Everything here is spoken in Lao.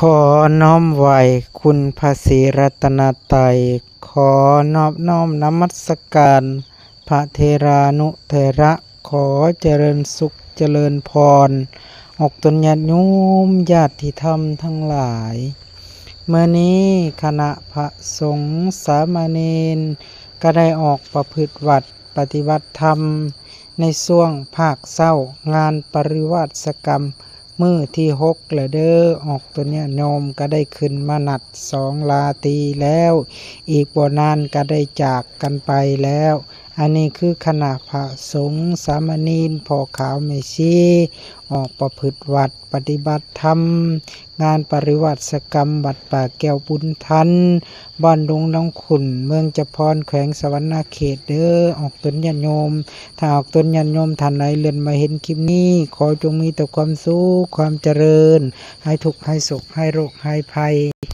ຂໍນ້ອມໄຫວ້ຄຸນພະສີລັດຕະນະໄຕ, ຂໍນອບນ້ອມນະມັດສະການພະເຖລານຸເຖລະ, ຂໍຈະເລີນສຸກຈະເລີນພອນ ອອກຕົນຍາດໂຍມ ຍາດທິທຳທັງຫຼາຍ. ມື້ນີ້ຄະນະພະສົງສາມະເນນ ກະໄດ້ອອກປະພຶດວັດປະຕິບັດທຳ ໃນຊ່ວງພາກເຊົ້າ ງານປະລິວາສະກຳມື້ທີຫົກແລ້ວເດີ. ອອກຕົນຍາດໂຍມກະໄດ້ຂຶ້ນມານັດສອງລາຕີແລ້ວ, ອີກບໍ່ນານກະໄດ້ຈາກກັນໄປແລ້ວ. ອັນນີ້ຄືຄະນະພະສົງສາມະເນນ ພໍ່ຂາວແມ່ຊີ ອອກປະພຶດວັດປະຕິບັດທຳ ງານປະລິວາສະກຳວັດປ່າແກ້ວບຸນທັນ ບ້ານດົງໜອງຂຸ້ນ ເມືອງຈຳພອນ ແຂວງສະຫວັນນະເຂດເດີ. ອອກຕົນຍາດໂຍມ ຖ້າອອກຕົນຍາດໂຍມທ່ານໃດເລື່ອນມາເຫັນຄລິບນີ້ ຂໍຈົ່ງມີແຕ່ຄວາມສຸກຄວາມຈະເລີນ, ຫາຍທຸກຫາຍໂສກຫາຍໂລກຫາຍໄພ.